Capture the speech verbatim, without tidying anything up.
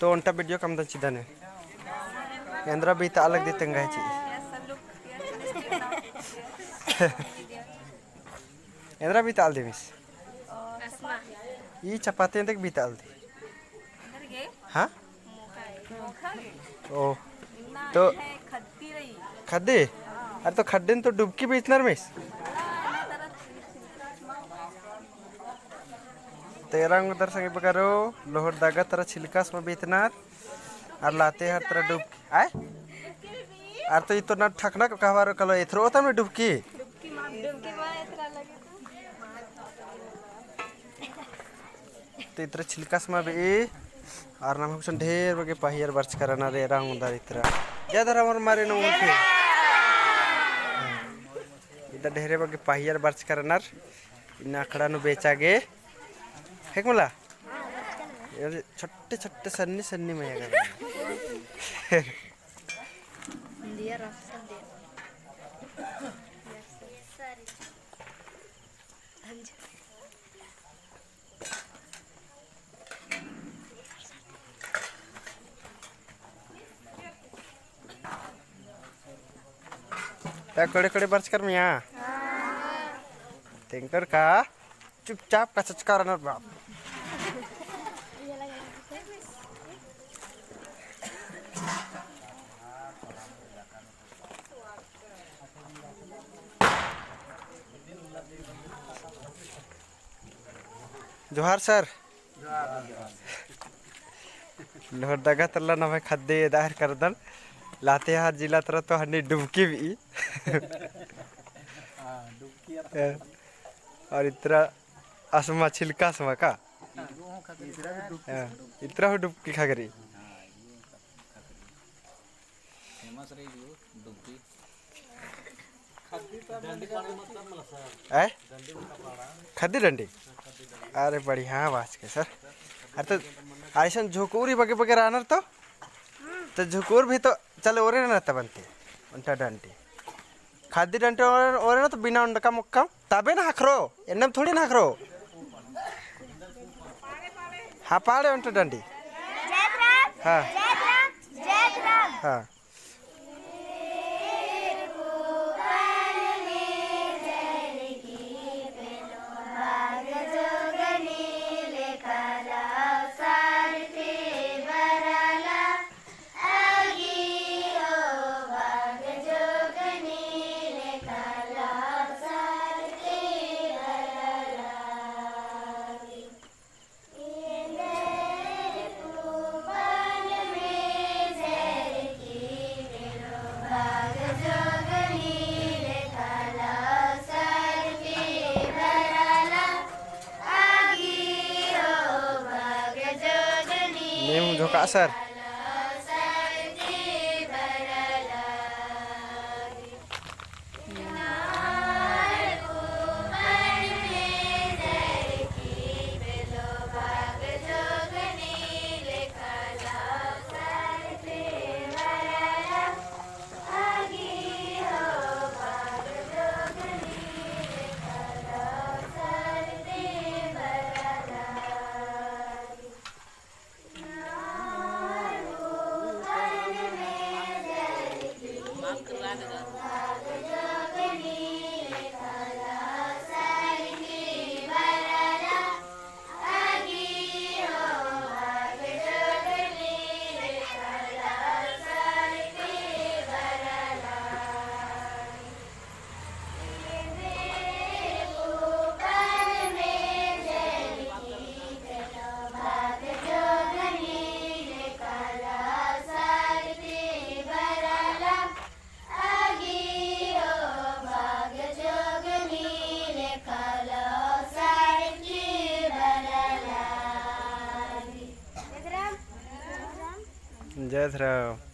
तो ओन्टा video कमदन चिदन। एन्दरा बीता अलग दी तेंगा है ची। एन्दरा बीता अलग दी मिस। ई चपाती एन्दरा बीता अलग दी। हाँ? ओ। तो खद्दी? अरे तो खद्दिन तो डुबकी बीतनर मिस। तेरंग उधर संगे बगरो, लोहरदगा तरा छिलकास मा बीतनर, अरा लातेहार तरा डुबकी, आय? अरे तो इतो ना ठकना कहवारो कलो, एथरो ओतम डुबकी। तो इतरा छिलकास मा बई, अरा नम्है गुसन ढेर बग्गे पहियर बरचका रअनर एरा ओंगदर इतरा। जय धरम होरमारिन ओंगोन ती। इदा ढेरे बग्गे पहियर बरचका रअनर, इन्ना अखड़ा नू बेचा गे। हेक मला? ये छोटे छोटे सन्नी सन्नी मया कर। ता कोड़े कोड़े बरचकर मिया? तेंकर का चुपचाप का चचका रअनर बाप। जोहार सर। लोहरदगा तल्ला नम्है खद्दी एदार करदन। लातेहार जिला तरा तो हन्नी डुबकी बई। अरा इतरा असमा छिलकास मा का? इतरा हूँ डुबकी खगरी। फेमस रई जो डुबकी। आय? खद्दी डंडी? अरे बढ़िया बात के सर। अरे तो अइसन झुकुरी बग्गे बग्गे रअनर तो? तो झुकुर भी तो चले ओरे ना तबन्ते। ओन्टा डंडी। खद्दी डंडी ओरे, ओरे ना तो बिना ओन्डका मोक्कम। तबे ना हखरो, एन्नेम थोड़ी ना हखरो। हाँ, पाड़े ओन्टा डंडी। जय धरम, हाँ। जय धरम, जय धरम। हाँ। नीम झोंका सर। जय धरम।